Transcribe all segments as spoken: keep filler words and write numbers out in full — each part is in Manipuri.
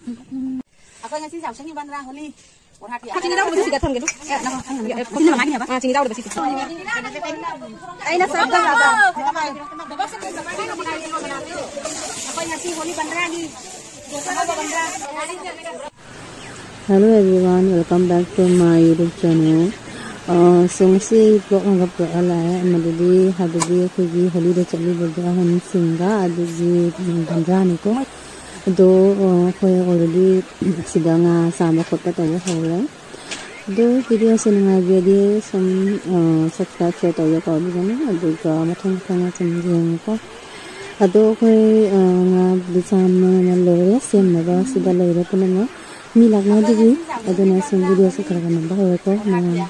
ꯑꯩꯈꯣꯏ ꯉꯁꯤ ꯌꯥꯎꯁꯪꯒꯤ ꯕꯟꯗ꯭ꯔꯥ ꯍꯣꯂꯤ ꯀꯣꯔꯍꯥꯇꯤ꯫ ꯆꯤꯅꯤ ꯌꯥꯎꯗꯕ ꯁꯤꯗ ꯊꯝꯒꯦ ꯑꯗꯨ꯫ ꯑꯦ, ꯅꯪ ꯊꯝꯒꯦ꯫ ꯑꯦ, ꯁꯤꯅ ꯃꯃꯥꯡꯒꯤꯅꯦꯕ? ꯑꯥ, ꯆꯤꯅꯤ ꯌꯥꯎꯗꯕ ꯁꯤꯁꯦ꯫ ꯑꯩꯅ ꯁꯔꯞ ꯇꯧꯔꯕ꯫ ꯑꯩꯈꯣꯏ ꯉꯁꯤ ꯍꯣꯂꯤ ꯕꯟꯗ꯭ꯔꯥꯒꯤ ꯗꯣꯁꯥ ꯍꯧꯕ Bandra. Hello everyone, welcome back to my YouTube channel. ꯑ, so ꯉꯁꯤ vlog ꯑꯃꯒ ꯄꯨꯔꯛꯑ ꯂꯥꯛꯑꯦ꯫ ꯑꯃꯗꯨꯗꯤ ꯍꯥꯏꯕꯗꯤ ꯑꯩꯈꯣꯏꯒꯤ ꯍꯣꯂꯤꯗ ꯆꯠꯂꯤꯕꯗꯣ ꯑꯍꯟꯁꯤꯡꯒ ꯑꯗꯨꯒꯤ, ꯎꯝ, ꯕꯟꯗ꯭ꯔꯥꯅꯤꯀꯣ꯫ ꯑꯗꯣ, ꯑ, ꯑꯩꯈꯣꯏ already ꯁꯤꯗ ꯉꯥ ꯆꯥꯕ ꯈꯣꯠꯄ ꯇꯧꯕ ꯍꯧꯔꯦ꯫ ꯑꯗꯣ videoꯁꯦ ꯅꯨꯡꯉꯥꯏꯕꯤꯔꯗꯤ ꯁꯨꯝ, ꯑ, subscribe, share ꯇꯧꯕ ꯀꯥꯎꯕꯤꯒꯅꯨ꯫ ꯑꯗꯨꯒ ꯃꯊꯪ ꯃꯊꯪ ꯁꯨꯝ ꯌꯦꯡꯉꯨꯀꯣ꯫ ꯑꯗꯣ ꯑꯩꯈꯣꯏ, ꯑ, ꯉꯥꯕꯨꯗꯤ ꯆꯥꯝꯃ ꯂꯣꯏꯔꯦ, ꯁꯦꯝꯅꯕ ꯁꯤꯗ ꯂꯩꯔꯦ ꯄꯨꯝꯅꯃꯛ꯫ ꯃꯤ ꯂꯥꯛꯅꯗ꯭ꯔꯤ, ꯑꯗꯨꯅ ꯁꯨꯝ videoꯁꯦ ꯈꯔ ꯈꯔ ꯅꯝꯕ ꯍꯧꯔꯦꯀꯣ꯫ ꯃꯌꯥꯝ,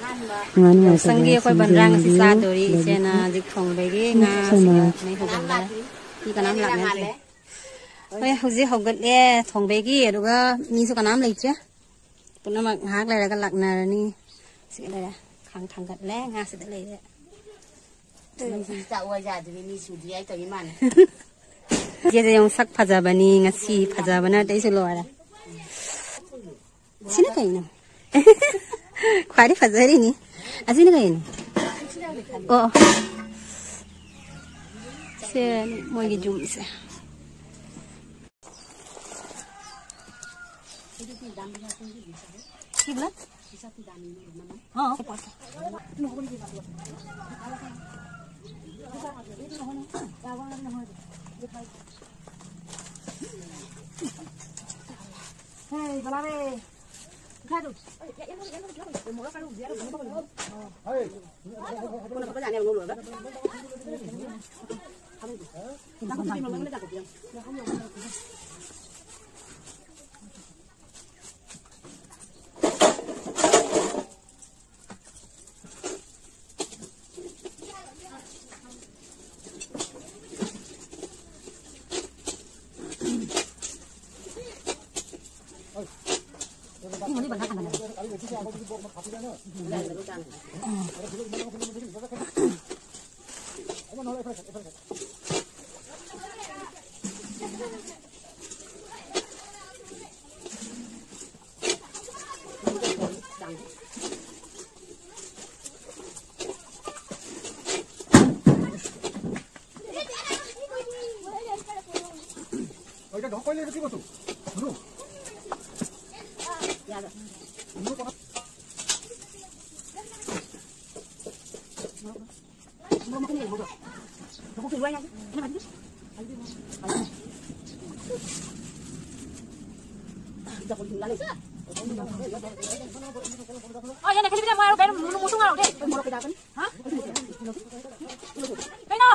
ꯉꯥ ꯅꯨꯡꯉꯥꯏꯇꯕ ꯌꯥꯎꯁꯪꯒꯤ ꯑꯩꯈꯣꯏ ꯁꯨꯝ ꯕꯟꯗ꯭ꯔꯥ ꯉꯁꯤ ꯌꯦꯡꯕꯤꯌꯨ꯫ ꯆꯥꯗꯣꯔꯤ꯫ ꯂꯣꯏꯕꯤꯌꯨ꯫ ꯏꯆꯦꯅ ꯍꯧꯖꯤꯛ ꯊꯣꯡꯕꯒꯤ ꯉꯥ ꯁꯤꯗ ꯁꯣꯃꯥ꯫ ꯃꯩ ꯍꯧꯒꯠꯂꯦ꯫ ꯃꯤ ꯀꯅꯥꯝ ꯂꯥꯛꯅꯗ꯭ꯔꯤ꯫ ꯍꯣꯏ, ꯍꯧꯖꯤꯛ ꯍꯧꯒꯠꯂꯦ ꯊꯣꯡꯕꯒꯤ, ꯑꯗꯨꯒ ꯃꯤꯁꯨ ꯀꯅꯥꯝ ꯂꯩꯇ꯭ꯔꯦ꯫ ꯄꯨꯝꯅꯃꯛ ꯉꯥꯏꯍꯥꯛ ꯂꯩꯔꯒ ꯂꯥꯛꯅꯔꯅꯤ꯫ ꯁꯤꯗ ꯂꯩꯔꯦ꯫ ꯈꯥꯡ ꯊꯥꯡꯒꯠꯂꯦ, ꯉꯥ ꯁꯤꯗ ꯂꯩꯔꯦ꯫ ꯅꯪꯁꯨ ꯆꯥꯛ ꯋꯥ ꯌꯥꯗ꯭ꯔꯦ, ꯃꯤ ꯁꯨꯗ꯭ꯔꯤ ꯍꯥꯏ ꯇꯧꯔꯤ ꯃꯥꯅ꯫ ꯏꯆꯦꯁꯦ ꯌꯦꯡꯉꯨ, ꯁꯛ ꯐꯖꯕꯅꯤ, ꯉꯁꯤ ꯐꯖꯕꯅ ꯑꯇꯩꯁꯨ ꯂꯣꯏꯔꯦ꯫ ꯁꯤꯅ ꯀꯩꯅꯣ? ꯈ꯭ꯋꯥꯏꯗꯩ ꯐꯖꯔꯤꯅꯤ꯫ ꯑꯁꯤꯅ ꯀꯩꯅꯣ? ꯑꯣ, ꯁꯦ ꯃꯣꯏꯒꯤ ꯌꯨꯝꯁꯦ꯫ ꯀꯩꯅꯣ?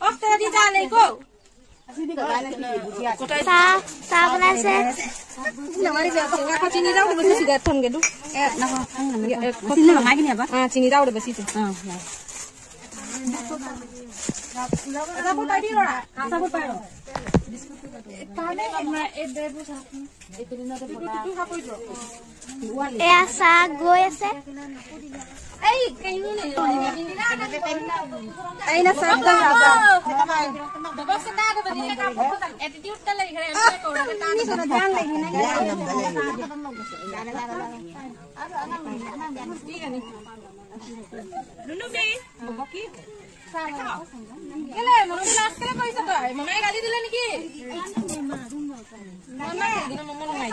ꯑꯣꯛꯇꯗꯤ ꯆꯥ ꯂꯩꯀꯣ꯫ ꯆꯥ, ꯆꯥ ꯆꯥꯁꯦ꯫ ꯉꯥꯏꯈꯣ, ꯆꯤꯅꯤ ꯌꯥꯎꯗꯕꯁꯦ ꯁꯤꯗ ꯊꯝꯒꯦ ꯑꯗꯨ꯫ ꯑꯦ, ꯉꯥꯏꯈꯣ, ꯉꯥꯏꯈꯣ, ꯉꯥꯏꯈꯣ꯫ ꯑ, ꯆꯤꯅꯤ ꯌꯥꯎꯗꯕꯁꯤꯁꯦ꯫ ꯑꯥ, ꯌꯥꯏ꯫ ꯑꯆꯥꯄꯣꯠ ꯄꯥꯏꯕꯤꯔꯣꯔꯥ? ꯑꯆꯥꯄꯣꯠ ꯄꯥꯏꯔꯣ꯫ ꯑꯦ, ꯆꯥ ꯒꯣꯏ ꯑꯁꯦ꯫ ꯑꯩ ꯀꯩꯅꯣꯅꯦ, ꯑꯩꯅ ꯁꯥꯞ ꯇꯧꯔꯕ꯫ ꯑꯦꯇꯤꯇ꯭ꯌꯨꯗꯇ ꯂꯩꯈ꯭ꯔꯦ, ꯑꯝꯇ ꯀꯧꯔꯒ ꯇꯥꯟꯅ ꯅꯨꯅꯨꯕꯤ, ꯕꯣꯕꯣꯛꯀꯤ꯫ কেলে? মনটো লাজ কেলে কৰিছ তই? মামাই গালি দিলে নেকি? মামা, এইদিনা মমো নুমাই।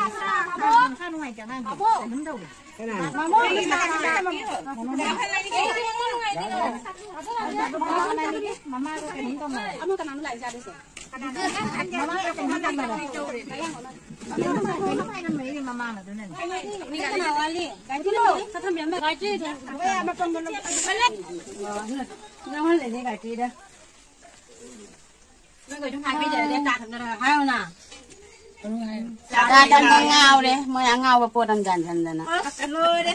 ꯆꯥ ꯇꯟꯕ ꯉꯥꯎꯔꯦ, ꯃꯣꯏ ꯑꯉꯥꯎꯕ ꯄꯣꯠ ꯑꯃ ꯌꯥꯟꯁꯤꯟꯗꯅ꯫ ꯑꯁ, ꯂꯣꯏꯔꯦ꯫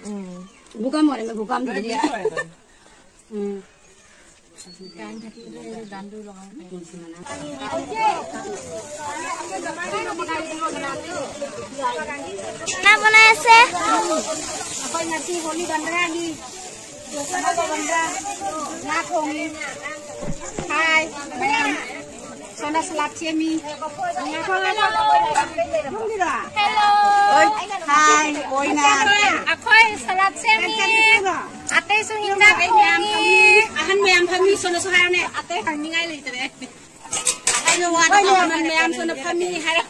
ꯎꯝ꯫ ꯕꯨꯀꯝ ꯑꯣꯏꯔꯝꯃꯦ, ꯕꯨꯀꯝꯗꯨꯗꯤ꯫ ꯎꯝ꯫ ꯀꯅꯥ ꯕꯅꯥꯏ ꯑꯁꯦ? ꯑꯩꯈꯣꯏ ꯉꯁꯤ ꯍꯣꯂꯤ ꯕꯟꯗ꯭ꯔꯥꯒꯤ ꯉꯥ ꯊꯣꯡꯉꯤ꯫ ꯍꯥꯏ, ꯃꯌꯥꯝ꯫ ꯁꯣꯅꯥ ꯁꯂꯥꯗ ꯁꯦꯝꯃꯤ꯫ ꯉꯥꯏꯈꯣ, ꯉꯥꯏꯈꯣ꯫ ꯌꯨꯝꯒꯤꯔꯣ? ꯍꯦꯜꯂꯣ꯫ ꯍꯣꯏ꯫ ꯍꯥꯏ, ꯑꯣꯏꯅ꯫ ꯑꯩꯈꯣꯏ ꯁꯂꯥꯗ ꯁꯦꯝꯃꯤ꯫ ꯑꯇꯩꯁꯨ ꯍꯤꯟꯖꯥꯡ ꯊꯣꯡꯉꯤ꯫ ꯑꯍꯟ ꯃꯌꯥꯝ ꯐꯝꯃꯤ, ꯁꯣꯅꯥꯁꯨ ꯍꯥꯏꯔꯅꯦ꯫ ꯑꯇꯩ ꯍꯪꯅꯤꯡꯉꯥꯏ ꯂꯩꯇ꯭ꯔꯦ꯫ ꯑꯍꯟ ꯃꯌꯥꯝ ꯁꯣꯅꯥ ꯐꯝꯃꯤ ꯍꯥꯏꯔꯣ꯫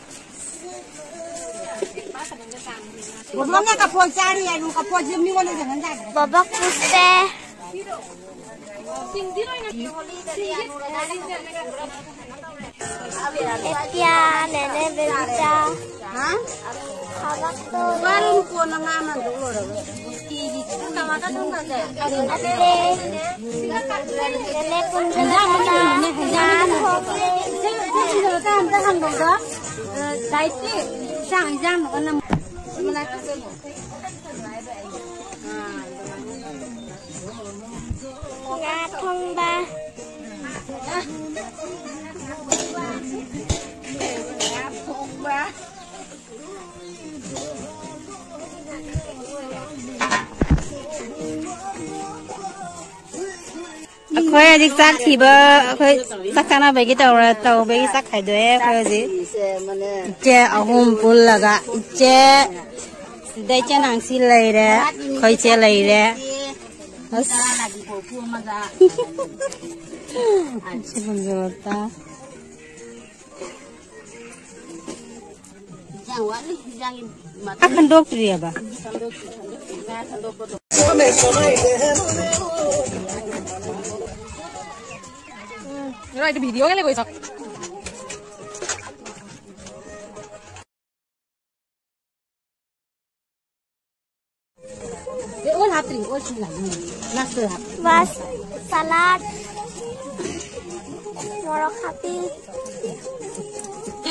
ꯕꯣꯕꯣꯛꯅ ꯀꯐꯣꯏ ꯆꯥꯔꯤ, ꯑꯂꯨ ꯀꯐꯣꯏꯁꯦ ꯃꯤꯉꯣꯟꯗ ꯌꯦꯡꯍꯟ ꯌꯥꯗ꯭ꯔꯦ꯫ ꯕꯣꯕꯣꯛ ꯄꯨꯁꯦ꯫ ꯑꯦꯄꯤꯌꯥ, ꯅꯦꯅꯦ ꯕꯦꯕꯤꯇꯥ꯫ ꯍꯥ? ꯊꯕꯛ ꯇꯧꯔꯣ꯫ ꯋꯥꯔꯨꯅꯨ, ꯀꯣꯟꯅ ꯉꯥꯡꯉꯒꯦ ꯂꯣꯏꯔꯒ꯫ ꯑꯇꯩ꯫ ꯅꯦꯅꯦ ꯀꯨꯟꯗꯅ ꯉꯥ ꯊꯣꯡꯉꯦ꯫ ꯏꯆꯦ, ꯏꯆꯦ, ꯁꯤꯗ ꯑꯝꯇ ꯍꯪꯉꯧꯗ꯫ ꯗꯥꯏꯠꯀꯤ ꯏꯟꯁꯥꯡ, ꯏꯟꯁꯥꯡꯗꯣ ꯀꯟꯅ ꯃꯅꯥꯛꯇ ꯆꯠꯂꯣ꯫ ꯉꯥ ꯊꯣꯡꯕ꯫ ꯉꯥ ꯊꯣꯡꯕ꯫ ꯑꯩꯈꯣꯏ ꯍꯧꯖꯤꯛ ꯆꯥꯛ ꯊꯤꯕ, ꯑꯩꯈꯣꯏ ꯆꯥꯛ ꯆꯥꯅꯕꯒꯤ ꯇꯧꯔ-, ꯇꯧꯕꯒꯤ ꯆꯥꯛ ꯈꯥꯏꯗꯣꯛꯑꯦ ꯑꯩꯈꯣꯏ ꯍꯧꯖꯤꯛ꯫ ꯏꯆꯦ ꯑꯍꯨꯝ ꯄꯨꯜꯂꯒ, ꯏꯆꯦ, ꯁꯤꯗ ꯏꯆꯦ ꯅꯥꯟꯁꯤ ꯂꯩꯔꯦ, ꯑꯩꯈꯣꯏ ꯏꯆꯦ ꯂꯩꯔꯦ꯫ ꯑꯁ꯫ ꯁꯤ ꯐꯖꯕ ꯇ꯫ ꯏꯟꯖꯥꯡ ꯋꯥꯠꯂꯤ, ꯏꯟꯖꯥꯡꯒꯤ ꯃꯊꯦꯜ ꯑ, ꯈꯟꯗꯣꯛꯇ꯭ꯔꯤꯑꯕ? ꯈꯟꯗꯣꯛꯇ꯭ꯔꯤ, ꯈꯟꯗꯣꯛꯇ꯭ꯔꯤ, ꯉꯥ ꯈꯟꯗꯣꯛꯄꯗꯣ꯫ ꯎꯝ, ꯅꯣꯏꯗꯤ video ꯒ ꯂꯩꯕ ꯆꯥꯎ꯫ ꯑꯦ, ꯑꯣꯜ ꯍꯥꯞꯇ꯭ꯔꯤ, ꯑꯣꯜ ꯁꯤ ꯂꯥꯛꯏ꯫ Last half. ꯕꯁ, ꯁꯂꯥꯗ, ꯃꯣꯔꯣꯛ ꯍꯥꯞꯄꯤ꯫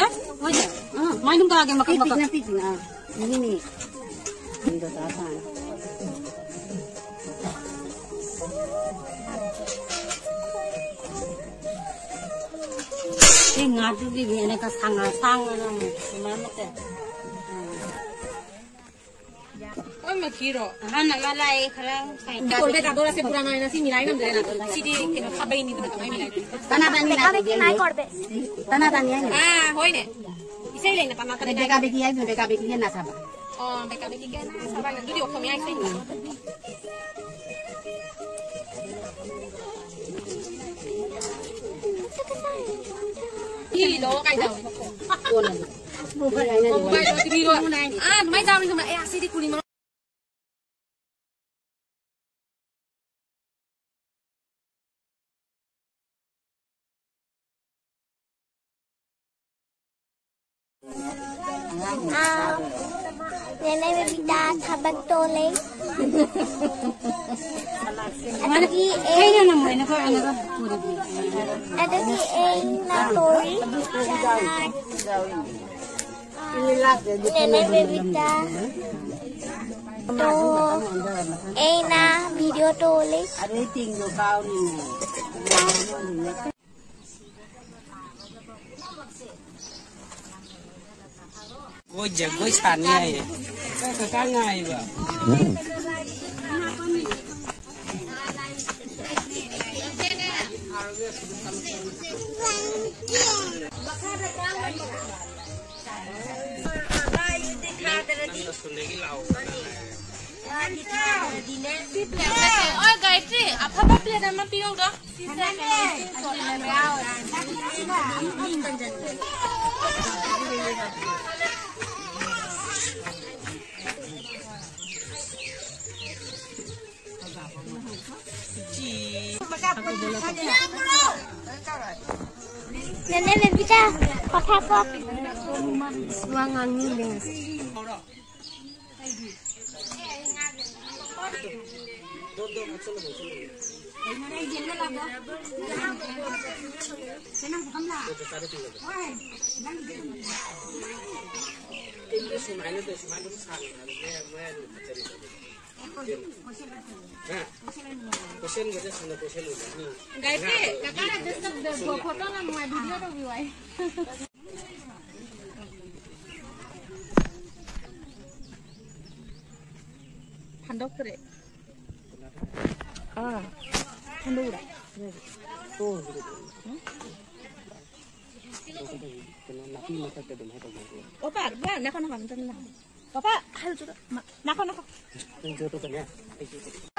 ꯑꯦ, ꯍꯣꯏꯅꯦ꯫ ꯑ, ꯃꯥꯏ ꯑꯗꯨꯝ ꯇꯥꯒꯦ, ꯃꯀꯛ, ꯄꯤꯛ ꯃꯀꯛ꯫ ꯄꯤꯛꯅ, ꯄꯤꯛ ꯄꯤꯛꯅ, ꯑ, ꯃꯤꯃꯤ꯫ ꯁꯤ ꯉꯥꯗꯨꯒꯤ ꯍꯦꯟꯅ ꯁꯥꯡꯅ ꯁꯥꯡꯅ ꯑꯃꯨꯛ ꯁꯨꯃꯥꯏꯅ ꯇꯧ꯫ ꯍꯣꯏ, ꯃꯈꯤꯔꯣ? ꯑꯍꯟ ꯑꯃ ꯂꯥꯛꯑꯦ, ꯈꯔ ꯉꯁꯥꯏ ꯀꯣꯜꯗ ꯀꯥꯗꯣꯔꯁꯦ ꯄꯨꯔꯥ ꯃꯥꯏꯅ ꯁꯤ ꯃꯤꯔꯥꯏ ꯅꯝꯗ꯭ꯔꯦꯅ꯫ ꯁꯤꯗꯤ ꯀꯩꯅꯣ ꯈꯥꯕꯩꯅꯤꯗꯅ, ꯀꯃꯥꯏ ꯃꯤꯔꯥꯏ? ꯇꯅꯥ ꯇꯥꯅꯤ ꯍꯥꯏꯅ ꯇꯅꯥ ꯇꯥꯅꯤ ꯍꯥꯏꯅ꯫ ꯑꯥ, ꯍꯣꯏꯅꯦ꯫ ꯏꯁꯩ ꯂꯩꯅ ꯇꯅꯥ ꯇꯅꯥ ꯕꯦꯒꯥ ꯕꯦꯒꯤ ꯍꯥꯏꯗꯨꯅ ꯕꯦꯒꯥ ꯕꯦꯒꯤ ꯍꯦꯟꯅ ꯁꯥꯕ꯫ ꯑꯣ, ꯕꯦꯒꯥ ꯕꯦꯒꯤ ꯍꯦꯟꯅ ꯁꯥꯕ꯫ ꯑꯗꯨꯗꯤ ꯑꯣꯛꯐꯝ ꯌꯥꯏ ꯏꯁꯩꯅꯤ꯫ ꯏꯂꯣ ꯀꯥꯏꯗ? ꯀꯣꯟꯅ꯫ ꯃꯣꯕꯥꯏꯜ ꯍꯥꯏꯅ ꯃꯣꯕꯥꯏꯜ ꯂꯣꯏꯔꯦ꯫ ꯂꯣꯏꯔꯦ꯫ ꯑꯥ, ꯑꯗꯨꯃꯥꯏꯅ ꯆꯥꯕꯅꯤ ꯈꯪꯕ꯭ꯔꯥ? ꯑꯦ, ꯑꯁꯤꯗꯤ ꯀꯨꯂꯤ ꯃꯔꯣ- ꯑꯥ, ꯅꯦꯅꯦ ꯕꯕꯤꯇꯥ ꯊꯥꯕꯜ ꯇꯣꯂꯦ꯫ ꯑꯗꯒꯤ ꯑꯩ, ꯑꯗꯒꯤ ꯑꯩ ꯅꯥꯇꯣꯔꯤ ꯆꯅꯥꯏ꯫ ꯅꯦꯅꯦ ꯕꯦꯕꯤꯇꯥ꯫ ꯇꯣ, ꯑꯩꯅ ꯚꯤꯗꯤꯑꯣ ꯇꯣꯜꯂꯤ꯫ ꯃꯣꯏ ꯖꯒꯣꯏ ꯁꯥꯅꯤ ꯍꯥꯏꯌꯦ꯫ ꯀꯀꯥ, ꯀꯀꯥ ꯉꯥꯏꯕ꯫ ꯑꯣꯏ, ꯒꯥꯌꯇ꯭ꯔꯤ, ꯑꯐꯕ ꯄ꯭ꯂꯦꯠ ꯑꯃ ꯄꯤꯔꯛꯎꯗꯣ꯫ ꯅꯦꯅꯦ ꯕꯦꯕꯤꯇꯥ, ꯀꯣꯊꯥ ꯀꯣ꯫ ꯋꯥ ꯉꯥꯡꯅꯤꯡꯗꯦ ꯉꯁꯤ꯫ ꯁꯨꯃꯥꯏꯅ ꯇꯧ, ꯁꯨꯃꯥꯏꯅ ꯑꯗꯨꯝ ꯁꯥꯡꯅ ꯁꯥꯡꯅ ꯃꯌꯥꯝ ꯃꯌꯥꯝ ꯐꯖꯔꯤꯗꯣ꯫ ꯍꯥ? ꯀꯣꯏꯁꯟꯒꯁꯦ ꯁꯨꯝꯅ ꯀꯣꯏꯁꯜꯂꯨꯕ꯫ ꯎꯝ꯫ ꯒꯥꯏꯗꯤ, ꯀꯀꯥꯅ ꯑꯗꯨꯝ ꯇꯧꯕꯤꯌꯣ, ꯐꯣꯇꯣ ꯅꯝꯃꯣ, ꯚꯤꯗꯤꯑꯣ ꯇꯧꯕꯤꯌꯣ ꯍꯥꯏ꯫ ꯍꯟꯗꯣꯛꯈ꯭ꯔꯦ꯫ ꯑꯥ, ꯍꯟꯗꯣꯛꯎꯔꯦ꯫ ꯀꯩꯅꯣ, ꯅꯥꯄꯤ ꯃꯊꯛꯇ ꯑꯗꯨꯝ ꯍꯥꯏ ꯇꯧꯕ꯫ ꯑꯣ, ꯄꯥ, ꯕꯥ, ꯅꯥꯀꯣ, ꯅꯥꯀꯣ, ꯑꯝꯇ ꯅꯥꯀꯣ꯫ ꯄꯥꯄꯥ, ꯍꯥꯏꯔꯨ ꯆꯠꯂꯣ꯫ ꯅꯥ-, ꯅꯥꯀꯣ, ꯅꯥꯀꯣ꯫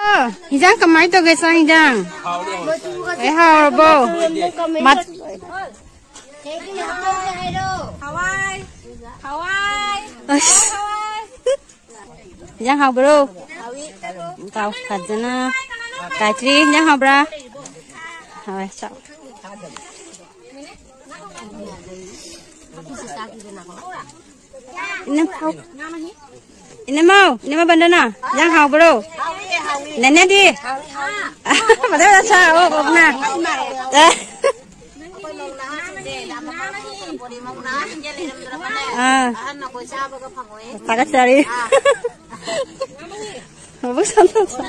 ꯑꯣ, ꯍꯤꯟꯖꯥꯡ ꯀꯃꯥꯏꯅ ꯇꯧꯒꯦ, ꯆꯥꯛ ꯍꯤꯟꯖꯥꯡ? ꯑꯦ, ꯍꯥꯎꯔꯕꯣ? ꯃꯠ-, ꯍꯋꯥꯏ, ꯍꯋꯥꯏ, ꯑꯁ꯫ ꯍꯋꯥꯏ꯫ ꯍꯤꯟꯖꯥꯡ ꯍꯥꯎꯕ꯭ꯔꯣ? ꯆꯥꯎ, ꯐꯖꯅ꯫ ꯒꯥꯌꯇ꯭ꯔꯤ, ꯍꯤꯟꯖꯥꯡ ꯍꯥꯎꯕ꯭ꯔꯥ? ꯍꯥꯎꯋꯦ, ꯆꯥꯎ꯫ ꯏꯅꯝ, ꯍꯥꯎ꯫ ꯏꯅꯝꯃꯧ, ꯏꯅꯝꯃ ꯕꯟꯗꯅꯥ, ꯍꯤꯟꯖꯥꯡ ꯍꯥꯎꯕ꯭ꯔꯣ? ꯅꯦꯅꯦꯗꯤ? ꯐꯖꯅ ꯆꯥ, ꯑꯣꯛ, ꯑꯣꯛꯅ꯫ ꯑꯦ꯫ ꯑꯥ꯫ ꯊꯥꯒꯠꯆꯔꯤ꯫ ꯃꯕꯨꯛ ꯁꯥꯟꯅ ꯁꯥ-,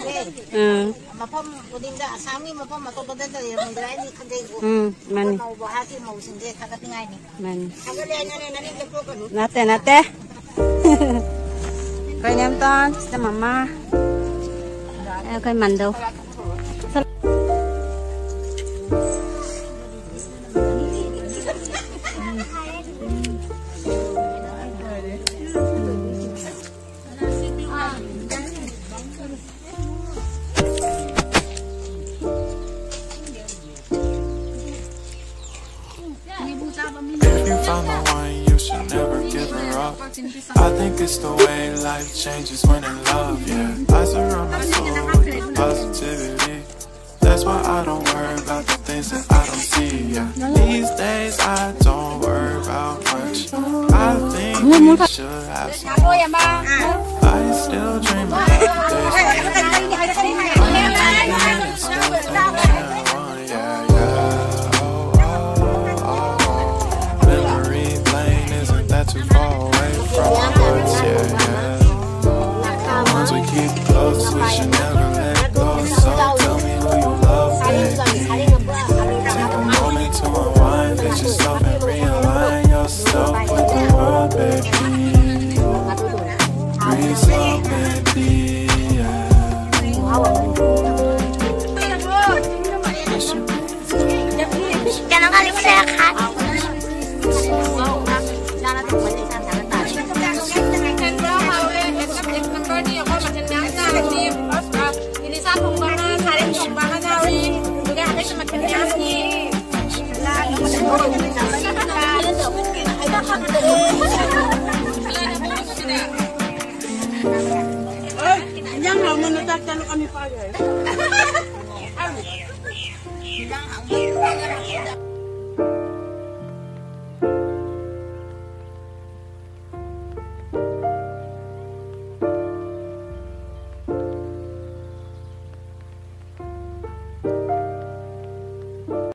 ꯑꯥ꯫ ꯃꯐꯝ ꯈꯨꯗꯤꯡꯗ, ꯑꯁꯥꯝꯒꯤ ꯃꯐꯝ ꯑꯇꯣꯞꯄꯗ ꯂꯩꯔꯝꯃꯣꯏꯗ꯭ꯔꯥ ꯍꯥꯏꯅ ꯈꯟꯖꯩꯀꯣ꯫ ꯎꯝ, ꯃꯥꯅꯤ꯫ ꯃꯧ ꯚꯥꯔꯠꯀꯤ ꯃꯧꯁꯤꯡꯁꯦ ꯊꯥꯒꯠꯅꯤꯡꯉꯥꯏꯅꯤ꯫ ꯃꯥꯅꯤ꯫ ꯊꯥꯒꯠꯂꯦ ꯍꯥꯏꯅꯅꯦ ꯅꯅꯤꯡꯗ ꯄꯣꯛꯀꯅꯨ꯫ ꯅꯠꯇꯦ, ꯅꯠꯇꯦ꯫ ꯑꯩꯈꯣꯏ ꯅꯦꯝꯇꯣꯟ, ꯁꯤꯗ ꯃꯃꯥ꯫ ꯑꯩꯈꯣꯏ ꯃꯟꯗꯧ꯫ If you find the one, you should never give her up. I think it's the way life changes when in love, yeah. I surround my soul with the positivity. That's why I don't worry about the things that I don't see, yeah. These days I don't worry about much. I think we should have some more fun. I still dream about the days when we were young and still think, yeah, yeah. Oh, oh, oh, oh. Memory lane isn't that too far away from We keep close, we should never let go. So tell me who you love, baby. Take a moment to unwind, fix yourself and realign yourself with the world, baby. Breathe slow, baby. Yeah.